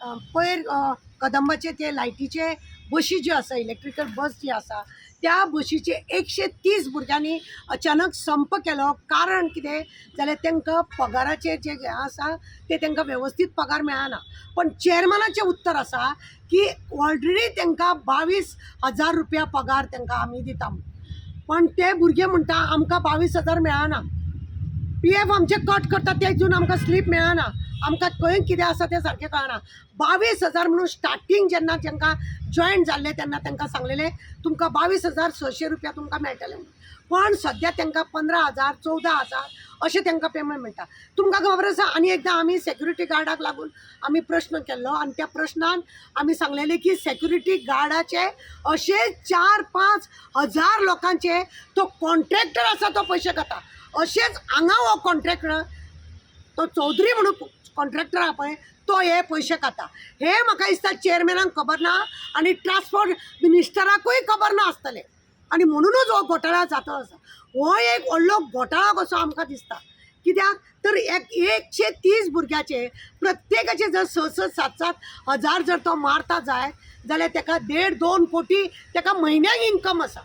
पयर कदंबाचे ते लायटीचे बशी ज्यो आसा, इलेक्ट्रिकल बस जी आसा, त्या बशीचे 130 भुरग्यांनी अचानक संप केलो. कारण कितें जाल्यार तांकां पगाराचे जे हें आसा ते तांकां वेवस्थीत पगार मेळना. पण चेअरमॅनाचें उत्तर आसा की ऑलरेडी तांकां 22,000 रुपया पगार तांकां आमी दिता, पण ते भुरगे म्हणटा आमकां 22,000 मेळना, पी एफ आमचे कट करता तेजून आमकां स्लीप मेळना, आमकां खंय कितें आसा तें सारकें कळना. 22,000 म्हणून स्टार्टींग जेन्ना तांकां जॉयन जाल्ले तेन्ना तांकां सांगलेलें तुमकां 22,600 रुपया तुमकां मेळटले म्हणून, पण सद्या तांकां 15,000, 14,000 अशें तांकां पेमेंट मेळटा. तुमकां खबर आसा, आनी एकदां आमी सेक्युरिटी गार्डाक लागून आमी प्रश्न केल्लो आनी त्या प्रश्नान आमी सांगलेलें की सेक्युरिटी गार्डाचे अशे 4-5 हजार लोकांचे तो कॉन्ट्रॅक्टर आसा तो पयशे खाता. अशेंच हांगा हो कॉन्ट्रॅक्टर, तो चौधरी म्हणून कॉन्ट्रॅक्टर आहा पळय, तो हे पयशे खाता हे म्हाका दिसता चेअरमॅनाक खबर ना आनी ट्रान्सपोर्ट मिनिस्टराकूय खबर ना आसतलें आनी म्हणुनूच हो घोटाळा जाता आसा. हो एक व्हडलो घोटाळा कसो आमकां दिसता, कित्याक तर एक 130 भुरग्याचे प्रत्येकाचे जर स स सात सात हजार जर तो मारता जायत जाल्यार ताका देड दोन कोटी ताका म्हयन्याक इन्कम आसा.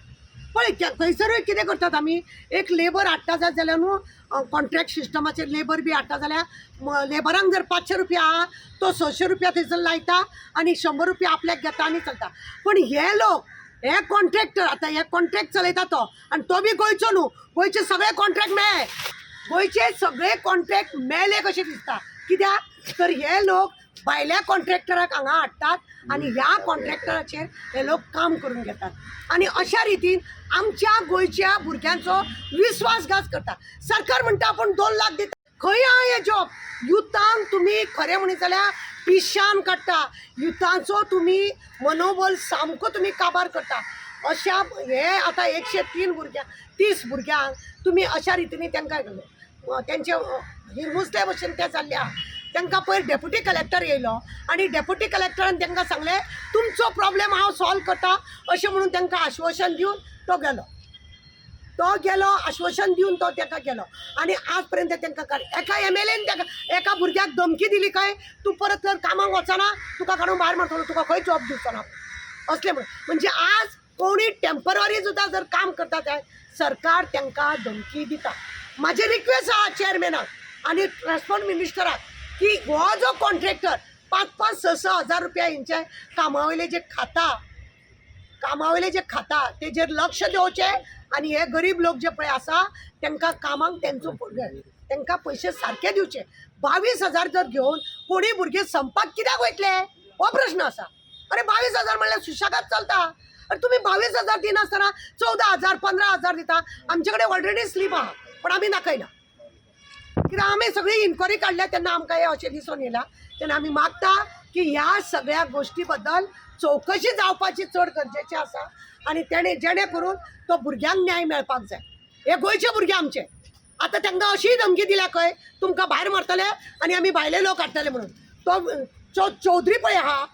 पळय, थंयसरूय कितें करतात आमी, एक लेबर हाडटा जात जाल्यार न्हू, कॉन्ट्रॅक्ट सिस्टमाचेर लेबर बी हाडटा जाल्यार लेबरांक जर 500 रुपया आहा, तो 600 रुपया थंयसर लायता आनी 100 रुपया आपल्याक घेता आनी चलता. पण हे लोक, हे कॉन्ट्रॅक्टर आतां हे कॉन्ट्रॅक्ट चलयता तो आनी तो बी गोंयचो न्हू. गोंयचे सगळे कॉन्ट्रॅक्ट मेळे, गोंयचे सगळे कॉन्ट्रॅक्ट मेले कशे दिसता, कित्याक तर हे लोक भायल्या कॉन्ट्रॅक्टराक हांगा हाडटात आनी ह्या कॉन्ट्रॅक्टराचेर हे लोक काम करून घेतात आनी अशा रितीन आमच्या गोंयच्या भुरग्यांचो विस्वासघात करता. सरकार म्हणटा आपूण 2 लाख दिता. खंय आहा हे जॉब? युथांक तुमी खरें म्हणीत जाल्यार पिशान काडटा. युथांचो तुमी मनोबल सामको तुमी काबार करता. अशा हे आतां 103 भुरग्यांक, 30 भुरग्यांक तुमी अशा रितीन तांकां तेंचे हिरमुसले भशेन ते जाल्ले आहा. तांकां पयर डेप्युटी कलेक्टर येयलो आनी डेप्युटी कलेक्टरान तांकां सांगलें तुमचो प्रॉब्लेम हांव सॉल्व करता अशें म्हणून तांकां आश्वासन दिवन तो गेलो. तो गेलो, आश्वासन दिवन तो ताका गेलो आनी आज पर्यंत तांकां काड एका एमएलएन ताका एका भुरग्याक धमकी दिली काय तूं परत जर कामाक वचना तुका काडून भायर मारतलो, तुका खंय जॉब दिवचो ना असलें म्हणून. म्हणजे आज कोणी टेंपररी सुद्दां जर काम करता जायत, सरकार तांकां धमकी दिता. म्हाजें रिक्वेस्ट आहा चेअरमॅनाक आनी ट्रान्सपोर्ट मिनिस्टराक की हो जो कॉन्ट्रॅक्टर पांच पांच स स हजार रुपया हेंचे कामा वयले जे खाता, कामा वयले जे खाता तेजेर लक्ष दिवचें आनी हे गरीब लोक जे पळय आसा तांकां कामाक तेंचो तांकां पयशे सारके दिवचे. 22,000 जर घेवन कोणूय भुरगे संपाक कित्याक वयतले हो प्रश्न आसा. अरे, 22,000 म्हणल्यार सुशेगाद चलता. अरे, तुमी 22,000 दिनासतना 14,000, 15,000 दिता. आमचे कडेन ऑलरेडी स्लीप आहा, पण आमी दाखयना कित्याक आमी सगळी इन्क्वायरी काडल्या तेन्ना आमकां हें अशें दिसून येयलां. तेन्ना आमी मागता की ह्या सगळ्या गोश्टी बद्दल चवकशी जावपाची चड गरजेची आसा आनी तेणे जेणे करून तो भुरग्यांक न्याय मेळपाक जाय. हे गोंयचे भुरगे आमचे. आतां तांकां अशीय धमकी दिल्या खंय तुमकां भायर मारतले आनी आमी भायले लोक हाडटले म्हणून. तो चौधरी पळय आहा,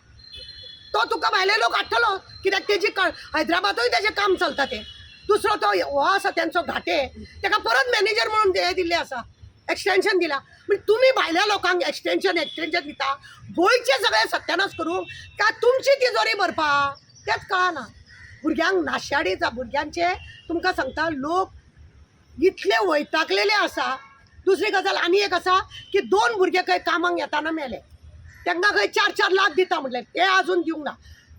तो तुका भायले लोक हाडटलो कित्याक तेजी हैदराबादूय तेजें काम चलता तें. दुसरो तो हो आसा तेंचो घाटे, ताका परत मॅनेजर म्हणून हें दिल्लें आसा, एक्सटेंशन दिला. म्हणजे तुमी भायल्या लोकांक एक्सटेंशन एक्सटेंशन दिता, गोंयचे सगळे सत्यानाश करूंक काय तुमची तिजोरी भरपा तेंच कळना. भुरग्यांक नाशाडी जा भुरग्यांचे. तुमकां सांगता, लोक इतले वैतागलेले आसा. दुसरी गजाल आनी एक आसा की दोन भुरगे खंय कामाक येताना मेले, तांकां खंय 4-4 लाख दिता म्हटलें, ते आजून दिवंक ना.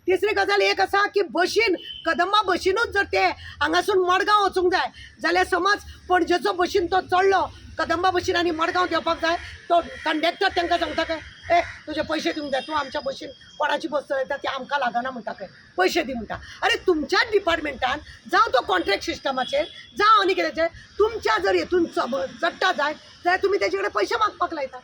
तिसरी गजाल एक आसा की बशीन, कदंबा बशीनूच जर ते हांगासून मडगांव वचूंक जाय जाल्यार समज पणजेचो बशीन तो चडलो कदंबा बशीन आनी मडगांव देंवपाक जाय, तो कंडक्टर तांकां सांगता काय, ए, तुजे पयशे दिवंक जाय, तूं आमच्या बशीन कोणाची बस चलयता ती आमकां लागना म्हणटा खंय, पयशे दी म्हणटा. अरे, तुमच्याच डिपार्टमेंटान जावं तो कॉन्ट्रॅक्ट सिस्टमाचेर जावं आनी कितेंचेर तुमच्या जर हेतून चडटा जाय जाल्यार तुमी तेजे कडेन पयशे मागपाक लायता,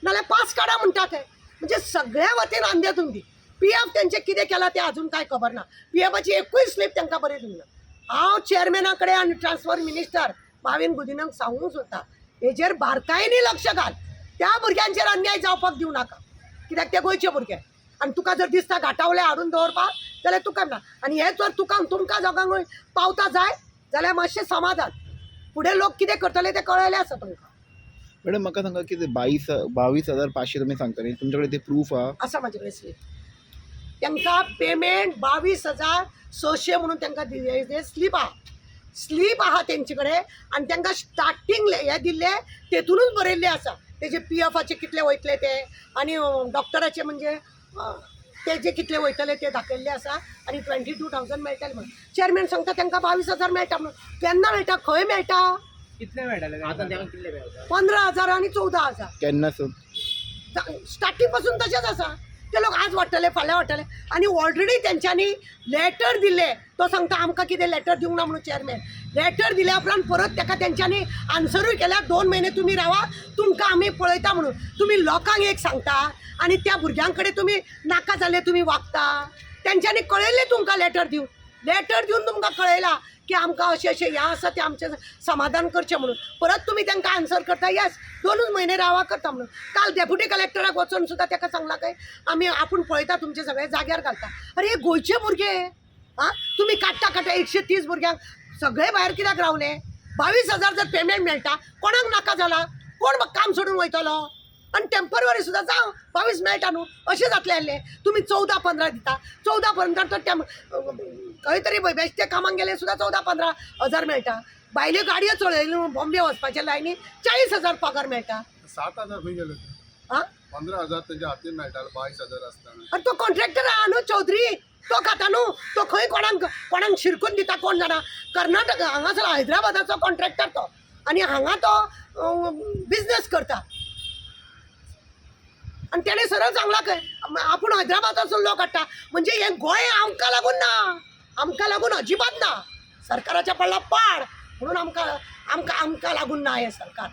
नाल्यार पास काडा म्हणटा ते. म्हणजे सगळ्या वतीन अंधे तुमची. पी एफ तेंचें कितें केलां तें अजून कांय खबर ना. पी एफाची एकूय स्लीप तांकां बरी दिवंक ना. हांव चेअरमॅना कडेन आनी ट्रान्सपोर्ट मिनिस्टर माविन गुदिनाक सांगूंक सोदता, हेजेर बारकायेनी लक्ष घाल, त्या भुरग्यांचेर अन्याय जावपाक दिवं नाका, कित्याक ते गोंयचे भुरगे. आनी तुका जर दिसता घाटावले हाडून दवरपाक जाल्यार तुका ना आनी हें जर तुका तुमकां दोगांकूय पावता जाय जाल्यार मातशें समाधान. फुडें लोक कितें करतले तें कळ्ळेलें आसा तुमकां. मॅडम, म्हाका सांगा की ते 22,500 तुमी सांगता न्ही, तुमच्या कडेन ते प्रूफ आहा? आसा म्हाजे कडेन स्लीप. तांकां पेमेंट 22,600 म्हणून तांकां दिल्ले स्लीप आहा, स्लीप आहा तेंचे कडेन. आनी तांकां स्टार्टींग हे दिल्ले तेतूनच बरयल्ले आसा तेजे पी एफाचे कितले वयतले ते आनी डॉक्टराचे म्हणजे तेजे कितले वयतले ते दाखयल्ले आसा. आनी 22,000 मेळटले म्हणून चेअरमॅन सांगता तांकां 22,000 मेळटा म्हणून. केन्ना मेळटा, खंय मेळटा? कितले मेळटाले आता तेका, कितले मेळटा? 15,000 आनी 14,000. केन्ना सून? स्टार्टींग पासून तशेंच आसा. ते लोक आज वाडटले, फाल्यां वाडटले. आनी ऑलरेडी तेंच्यांनी लेटर दिल्ले. तो सांगता आमकां कितें लेटर दिवंक ना म्हणून चेअरमॅन. लेटर दिल्या उपरांत परत ताका तेंच्यांनी आन्सरूय केल्या, 2 म्हयने तुमी रावा, तुमकां आमी पळयता म्हणून. तुमी लोकांक एक सांगता आनी त्या भुरग्यां कडेन तुमी नाका जाल्ले तुमी वागता. तेंच्यांनी कळयल्लें तुमकां लेटर दिवन, लेटर दिवन तुमकां कळयलां की आमकां अशें अशें हें आसा तें आमचें समाधान करचें म्हणून. परत तुमी तांकां आन्सर करता, येस 2च म्हयने रावा करता म्हणून. काल डेप्युटी कलेक्टराक वचोन सुद्दां ताका सांगलां काय आमी आपूण पळयता, तुमचे सगळे जाग्यार घालता. अरे, हे गोंयचे भुरगे आं, तुमी काडटा काडटा 130 भुरग्यांक सगळे भायर कित्याक रावले? 22,000 जर पेमेंट मेळटा, कोणाक नाका जाला? कोण काम सोडून वयतलो? आनी टेंपररी सुद्दां जावं, 22 मेळटा न्हू, अशें जातलें आसलें. तुमी 14-15 दिता, 14-15 तर टेम खंय तरी बेश्टे कामाक गेले सुद्दां 14-15 हजार मेळटा. भायल्यो गाडयो चलयल्यो बॉम्बे वचपाच्या लायनी 40,000 पगार मेळटा. 7,000 खंय गेले ते? आं. 15,000 तेंच्या हातीन मेळटाले 22,000 आसतना. आनी तो कॉन्ट्रॅक्टर आहा न्हू चौधरी, तो खाता न्हू. तो खंय कोणाक कोणाक शिरकून दिता कोण जाणा. कर्नाटक हांगासर हैदराबादाचो कॉन्ट्रॅक्टर तो आनी हांगा तो बिजनेस करता. आनी तेणें सरळ सांगलां खंय आपूण हैदराबादासून लोक हाडटा. म्हणजे हें गोंय आमकां लागून ना, आमकां लागून अजिबात ना. सरकाराच्या पडला पाड म्हणून आमकां आमकां आमकां लागून ना हें सरकार.